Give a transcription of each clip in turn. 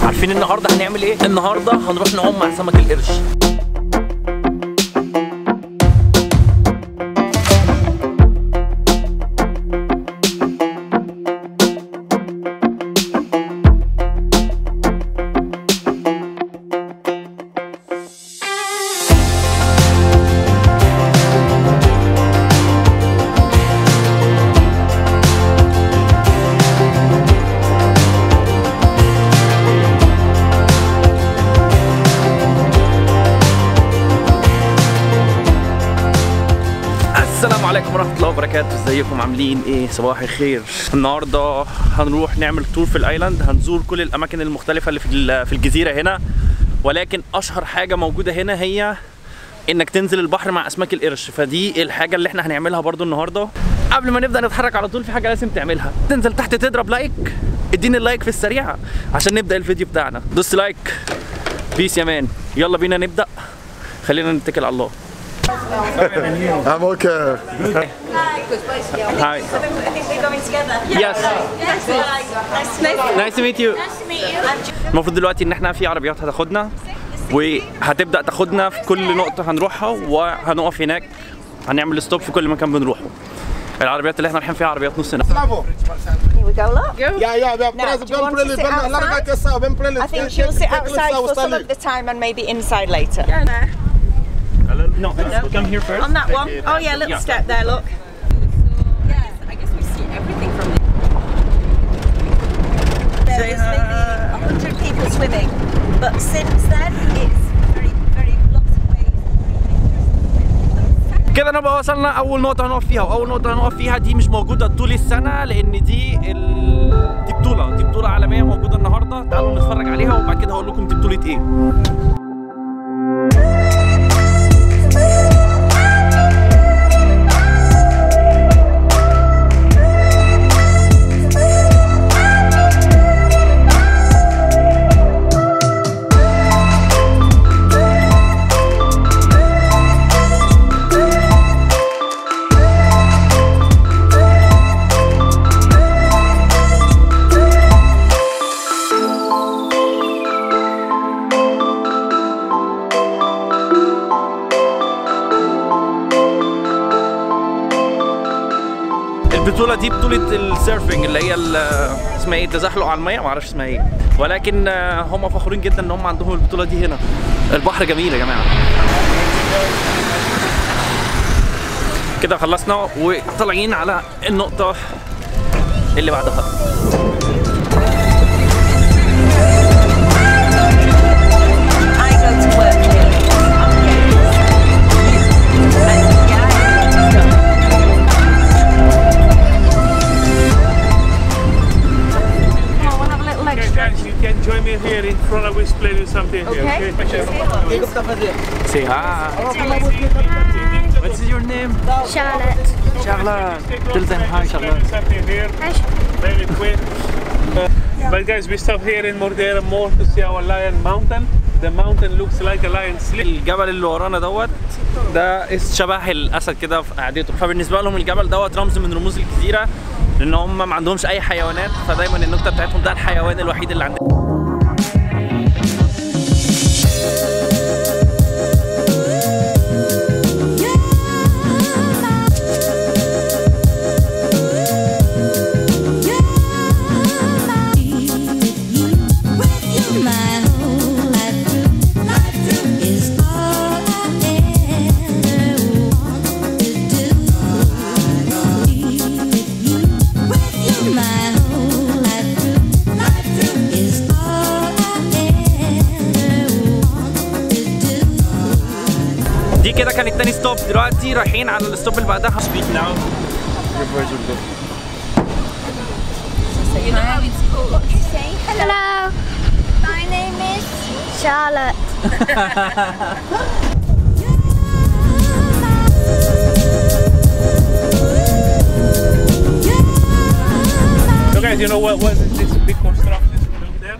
عارفين النهارده هنعمل ايه؟ النهارده هنروح نعوم مع سمك القرش. السلام عليكم ورحمة الله وبركاته، ازيكم عاملين ايه؟ صباح الخير. النهارده هنروح نعمل tour في ال island، هنزور كل الاماكن المختلفة اللي في الجزيرة هنا، ولكن اشهر حاجة موجودة هنا هي انك تنزل البحر مع اسماك القرش، فدي الحاجة اللي احنا هنعملها برضو النهارده. قبل ما نبدأ نتحرك على طول في حاجة لازم تعملها، تنزل تحت تضرب like، اديني ال like في السريع عشان نبدأ الفيديو بتاعنا. دوس like peace يا man، يلا بينا نبدأ، خلينا نتكل على الله. I'm okay. Hi. I think we're going together. Yes. Nice to meet you. Nice to meet you. المفروض دلوقتي ان احنا في عربيات هتاخدنا وهتبدأ تاخدنا في كل نقطة هنروحها، وهنقف هناك هنعمل stop في كل مكان بنروحه. العربيات اللي احنا رايحين فيها عربيات نص نقل. Here we go, look. Yeah, yeah. Now, do you want to sit outside? I think she'll sit outside for some of the time and maybe inside later. Yeah. No, come here first. On that one. Oh yeah, little step there, look. Yeah, I guess we see everything from there. There was maybe 100 people swimming, but since then it's very, very lots of waves and very dangerous. كده نبقى وصلنا أول نقطة هنقف فيها، وأول نقطة هنقف فيها دي مش موجودة طول السنة لأن دي دي بطولة، دي بطولة عالمية موجودة النهاردة، تعالوا نتفرج عليها وبعد كده هقول لكم دي بطولة إيه. البطولة دي بطولة ال surfing اللي هي اسمها ايه؟ التزحلق على المية، معرفش اسمها ايه، ولكن هم فخورين جدا ان هم عندهم البطولة دي هنا. البحر جميل يا جماعة. كده خلصنا وطالعين على النقطة اللي بعدها. Join me here in front of us, play with something here. Okay. Say hi. What's your name? Charlotte. Charlotte. Tell them hi, Charlotte. Hi. Very quick. But guys, we stop here in Murdeira more to see our lion mountain. The mountain looks like a lion sleep. الجبل اللي ورانا دوت ده شبه الاسد كده في قعدته، فبالنسبه لهم الجبل دوت رمز من رموز الجزيرة، لان هم ما عندهمش اي حيوانات، فدايما النكتة بتاعتهم ده الحيوان الوحيد اللي عندهم. دي كده كانت تاني stop، دلوقتي رايحين على ال stop اللي بعدها. Speak now. Hello. My name is Charlotte. So guys, you know what was this big construction built there?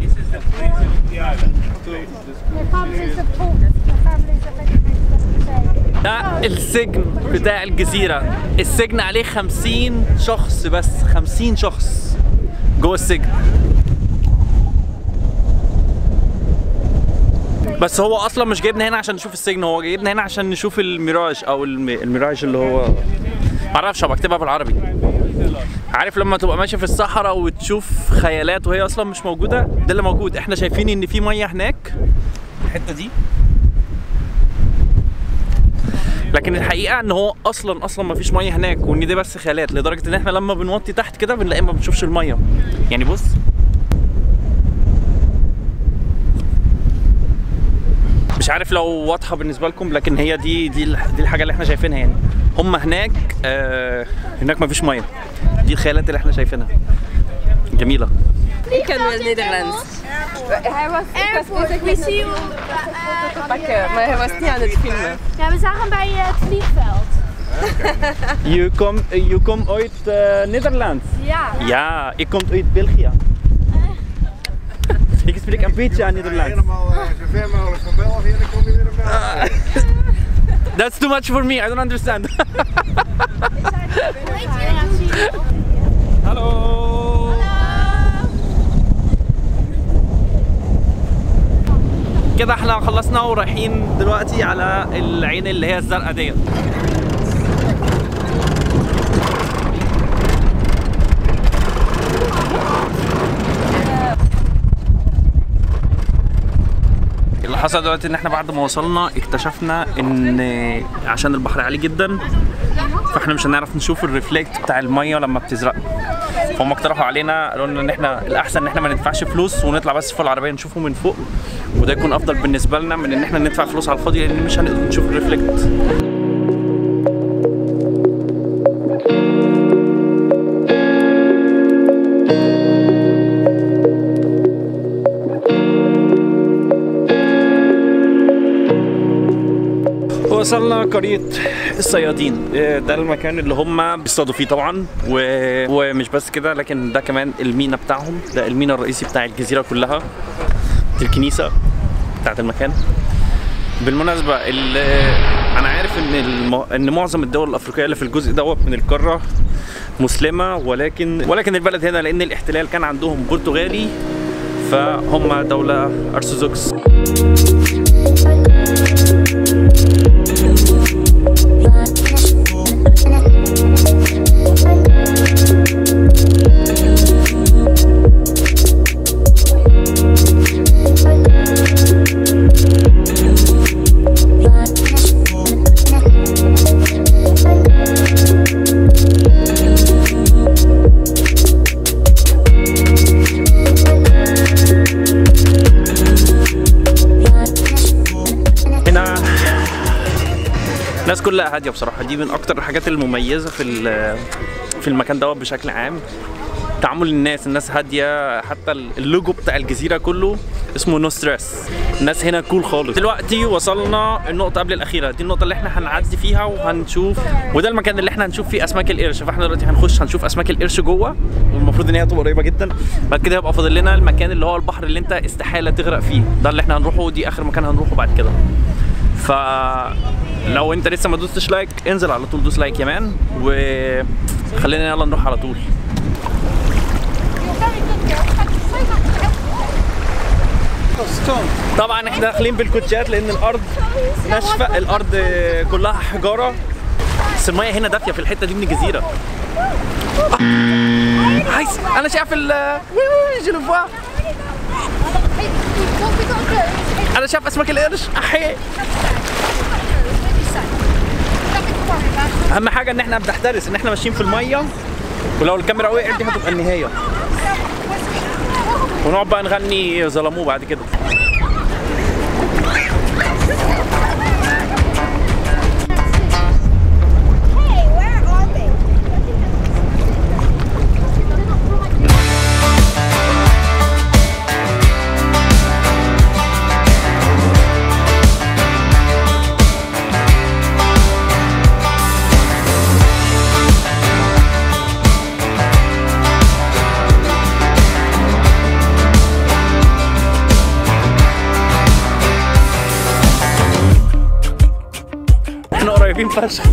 This is the prison of the island. The families of the families of ده السجن بتاع الجزيرة، السجن عليه 50 شخص بس، 50 شخص جوه السجن. بس هو اصلا مش جايبنا هنا عشان نشوف السجن، هو جايبنا هنا عشان نشوف الميراج او الميراج اللي هو معرفش بكتبها بالعربي. عارف لما تبقى ماشي في الصحراء وتشوف خيالات وهي اصلا مش موجودة؟ ده اللي موجود. احنا شايفين ان في مية هناك الحتة دي، لكن الحقيقة ان هو اصلا ما فيش مية هناك، وان دي بس خيالات، لدرجة ان احنا لما بنوطي تحت كده بنلاقي ما بنشوفش المية. يعني بص، مش عارف لو واضحة بالنسبة لكم، لكن هي دي الحاجة اللي احنا شايفينها. يعني هم هناك هناك ما فيش مية، دي الخيالات اللي احنا شايفينها. جميلة. Ik ken wel Nederlands. Hij was, ik was bezig met een foto te pakken, maar hij was niet aan het filmen. Ja, we zagen hem bij het vliegveld. You come uit Nederland? Ja. Ja, ik kom uit België. Ik spreek een beetje aan Nederlands. Helemaal zo ver mogelijk van België en dan kom je weer in België. That's too much for me, I don't understand. Hallo. كده احنا خلصنا ورايحين دلوقتي على العين اللي هي الزرقاء ديت. اللي حصل دلوقتي ان احنا بعد ما وصلنا اكتشفنا ان عشان البحر عالي جدا فاحنا مش هنعرف نشوف ال reflect بتاع المية لما بتزرق. فهم اقترحوا علينا، قالوا لنا ان احنا الاحسن ان احنا ما ندفعش فلوس ونطلع بس في العربية نشوفه من فوق، وده يكون افضل بالنسبة لنا من ان احنا ندفع فلوس على الفاضي لان مش هنقدر نشوف ال reflect. وصلنا قرية الصيادين، ده المكان اللي هم بيصطادوا فيه طبعا، ومش بس كده، لكن ده كمان المينا بتاعهم، ده المينا الرئيسي بتاع الجزيرة كلها، دي الكنيسة بتاعت المكان. بالمناسبة أنا عارف إن معظم الدول الأفريقية اللي في الجزء دوت من القارة مسلمة، ولكن البلد هنا لأن الاحتلال كان عندهم برتغالي فهم دولة أرثوذكس. الناس كلها هادية بصراحة، دي من اكتر الحاجات المميزة في المكان دوت بشكل عام، تعامل الناس، الناس هادية، حتى اللوجو بتاع الجزيرة كله اسمه no stress، الناس هنا cool خالص. دلوقتي وصلنا النقطة قبل الاخيرة، دي النقطة اللي احنا هنعدي فيها وهنشوف، وده المكان اللي احنا هنشوف فيه اسماك القرش. فاحنا دلوقتي هنخش هنشوف اسماك القرش جوه، والمفروض ان هي تبقى قريبه جدا. بعد كده هيبقى فاضل لنا المكان اللي هو البحر اللي انت استحالة تغرق فيه، ده اللي احنا هنروحه، ودي اخر مكان هنروحه بعد كده. ف لو انت لسه ما دوستش like انزل على طول دوس like يا man، وخلينا يلا نروح على طول. طبعا احنا داخلين بالكوتشات لان الارض ناشفة، الارض كلها حجارة، بس المية هنا دافيه في الحتة دي من الجزيرة. عايز انا شايف ال je انا شايف اسماك القرش. احي، اهم حاجة ان احنا بنحترس ان احنا ماشيين في المية، ولو الكاميرا وقعت دي هتبقى النهاية، ونقعد بقى نغني ظلموه بعد كده. قريبين فشخ.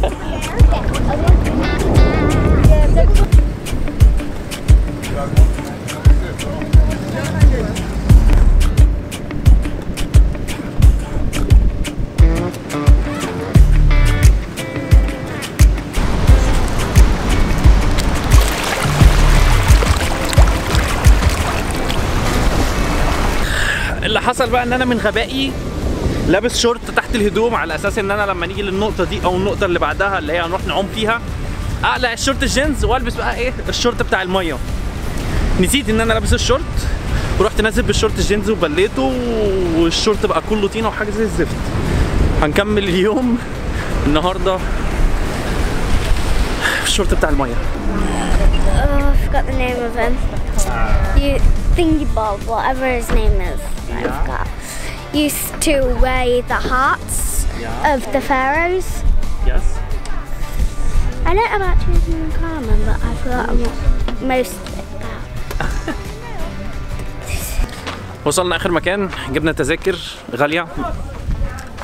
حصل بقى ان انا من غبائي لابس شورت تحت الهدوم، على اساس ان انا لما نيجي للنقطة دي او النقطة اللي بعدها اللي هي هنروح نعوم فيها اقلع الشورت الجينز والبس بقى ايه الشورت بتاع المية. نسيت ان انا لابس الشورت ورحت نازل بالشورت الجينز وبليته، والشورت بقى كله طينه وحاجه زي الزفت. هنكمل اليوم النهارده الشورت بتاع المية. Oh, I forgot the name of him. You thingy bob, whatever his name is. I forgot. Used to weigh the hearts of the pharaohs. Yes. I know about Tutankhamun, but I forgot most of it about. وصلنا اخر مكان، جبنا تذاكر غالية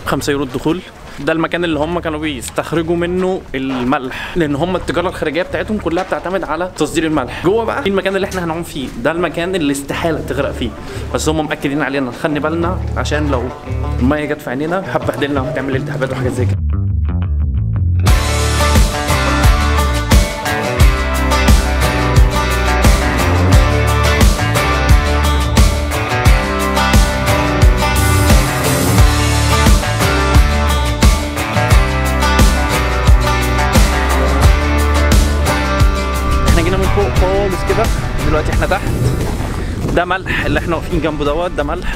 5 يورو الدخول. ده المكان اللي هم كانوا بيستخرجوا منه الملح، لان هم التجارة الخارجية بتاعتهم كلها بتعتمد على تصدير الملح. جوه بقى المكان اللي احنا هنعوم فيه، ده المكان اللي استحالة تغرق فيه، بس هم مأكدين علينا نخلي بالنا عشان لو المية جت في عينينا هتبهدلنا وهتعمل التهابات وحاجات زي كده. خالص كده دلوقتي احنا تحت. ده ملح اللي احنا واقفين جنبه دوت، ده ملح.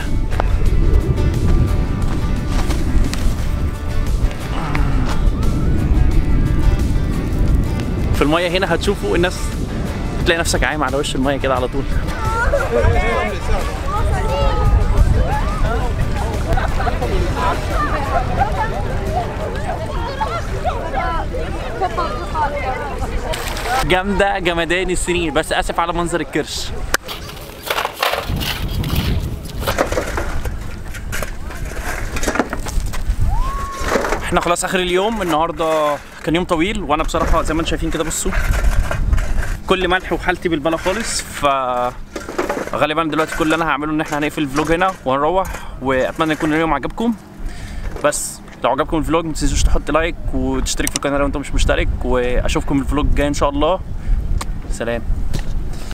في المية هنا هتشوفوا الناس، تلاقي نفسك عايم على وش المية كده على طول. جامدة جمدان السنين، بس اسف على منظر الكرش. احنا خلاص اخر اليوم النهارده، كان يوم طويل وانا بصراحة زي ما انتم شايفين كده بصوا كل ملح وحالتي بالبلا خالص. ف غالبا دلوقتي كل اللي انا هعمله ان احنا هنقفل ال vlog هنا وهنروح، واتمنى يكون اليوم عجبكم. بس لو عجبكم ال vlog ما تنسوش تحط like وتشترك في القناة لو انت مش مشترك، واشوفكم ال vlog الجاي ان شاء الله. سلام.